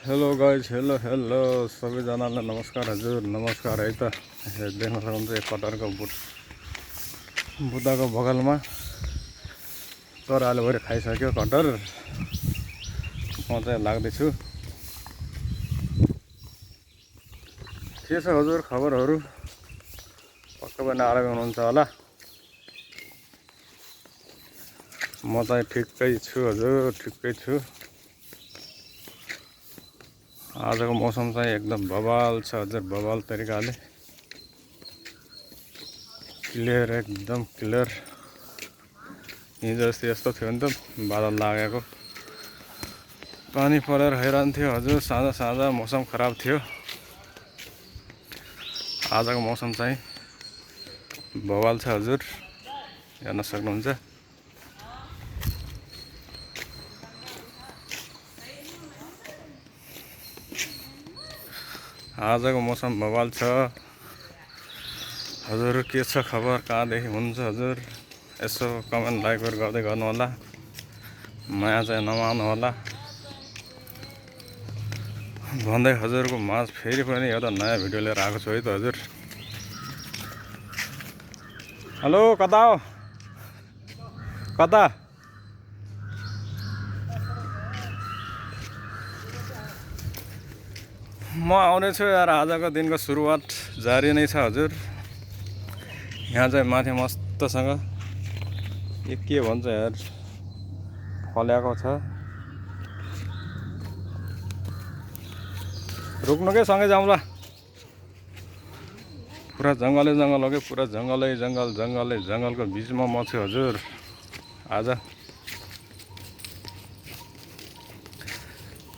Hello guys, hello hello सबैजनालाई नमस्कार। हजुर नमस्कार है त। देख्न सक्नुहुन्छ एक कटरको बुट्टाको बगलमा तराले भरि खाइसक्यो कटर। म चाहिँ लाग्दैछु। के छ हजुर खबरहरू? पक्का पनि आरामै हुनुहुन्छ होला। म चाहिँ ठिकै छु हजुर, ठिकै छु। आजको मौसम चाहिँ एकदम बवाल छ हजुर, बवाल तरिकाले क्लियर, एकदम क्लियर। हिजो अस्ति यस्तो थियो नि त, बादल लागेको, पानी परेर हैरान थियो हजुर। साँझ साँझ मौसम खराब थियो। आजको मौसम चाहिँ बवाल छ हजुर, हेर्न सक्नुहुन्छ। आजको मौसम बवाल छ हजुर। के छ खबर, कहाँदेखि हुनुहुन्छ हजुर? यसो कमेन्ट लाइकहरू गर्दै गर्नु होला, माया चाहिँ नमान्नु होला भन्दै हजुरको माझ फेरि पनि एउटा नयाँ भिडियो लिएर आएको छु है त हजुर। हेलो, कता हो? कता? म आउनेछु यार। आजको दिनको सुरुवात जारी नै छ हजुर। यहाँ चाहिँ माथि मस्तसँग यो के भन्छ यार, फल्याएको छ। रुक्नु के, सँगै जाउँला। पुरा जङ्गलै जङ्गल हो कि, पुरा जङ्गलै जङ्गल, जङ्गलै जङ्गलको बिचमा म छु हजुर आज।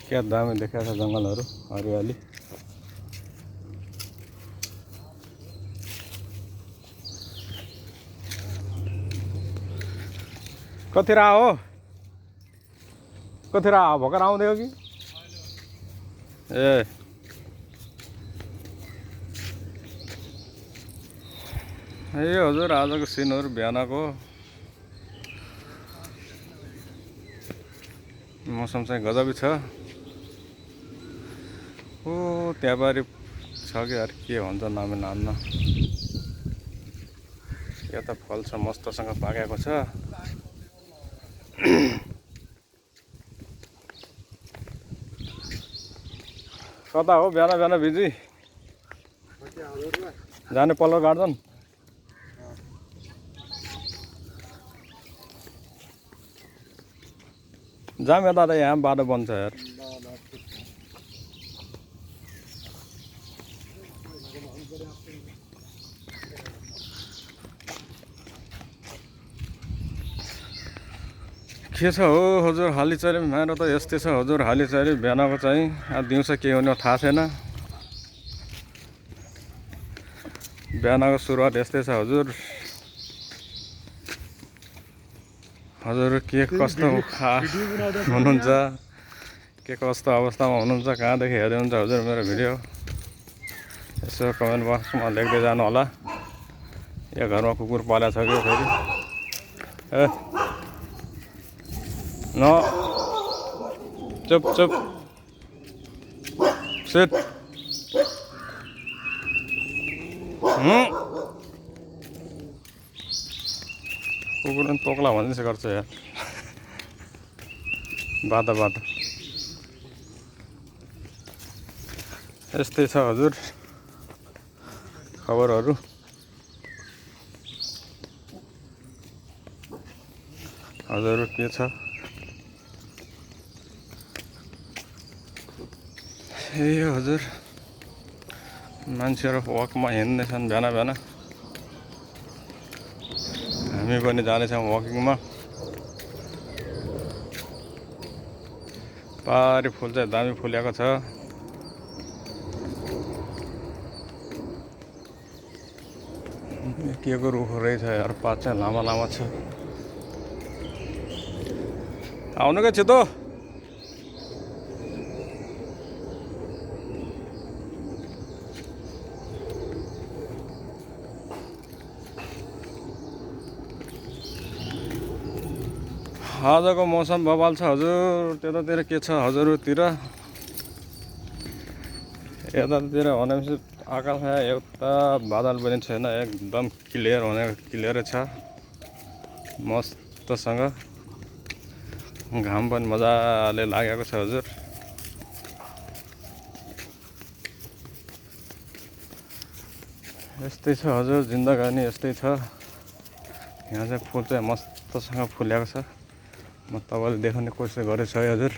क्या दामी देखाएको छ जङ्गलहरू, हरियाली। कतिर हो, कतिर भर्खर आउँदै हो कि? ए हजुर, आजको सिनहरू बिहानको मौसम चाहिँ गजबी छ। ओ त्यहाँ पारि छ कि यार, के भन्छ नामै नाम्न। यहाँ त फल छ, मस्तसँग पाकेको छ। कता हो बिहान बिहान बिजी? जाने पल्लो गार्डन? जाम यता त, यहाँ बाटो बन्छ यार। के छ हो हजुर हालीचाली? मेरो त यस्तै छ हजुर हालीचाली बिहानको चाहिँ। दिउँसो के हुने थाहा छैन। बिहानको सुरुवात यस्तै छ हजुर। हजुर के कस्तो हुनुहुन्छ, के कस्तो अवस्थामा हुनुहुन्छ, कहाँदेखि हेर्दै हुन्छ हजुर मेरो भिडियो? यसो कमेन्ट बक्समा लेख्दै जानु होला। यो घरमा कुकुर पालेको छ कि फेरि? ए न, चुप चुप, सिट। कुकुर पनि तोक्ला भन्ने चाहिँ गर्छ यार, बाधा बाधा। यस्तै छ हजुर खबरहरू। हजुर के छ? ए हजुर, मान्छेहरू वकमा हिँड्दैछन् बिहान बिहान। हामी पनि जानेछौँ वकिङमा। पारि फुल चाहिँ दामी फुलेको छ। के को रुख रहेछ यार, पात चाहिँ लामा लामा छ। आउनु क्या छिटो। आजको मौसम बवाल छ हजुर। त्यतातिर के छ हजुरतिर? यतातिर भनेपछि आकाशमा एउटा बादल पनि छैन, एकदम क्लियर क्लियरै छ मस्तसँग। घाम पनि मजाले लागेको छ हजुर। यस्तै छ हजुर, जिन्दगानी यस्तै छ। यहाँ चाहिँ फुल चाहिँ मस्तसँग फुलेको छ। म तपाईँले देखाउने कोसिस गरेको छु है हजुर।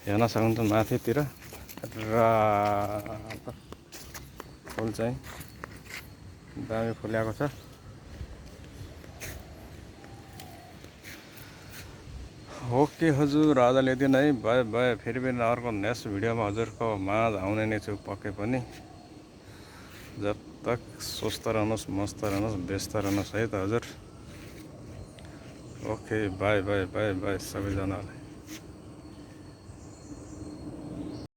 हेर्न सक्नुहुन्छ माथितिर फुल चाहिँ दामी फुलेको छ। ओके हजुर, आजले यति नै, बाई बाई। फेरि पनि अर्को नेक्स्ट भिडियोमा हजुरको माझ आउने नै छु पक्कै पनि। जब तक स्वस्थ रहनुहोस्, मस्त रहनुहोस्, व्यस्त रहनुहोस् है त हजुर। Okay, by by by by सबैजनालाई।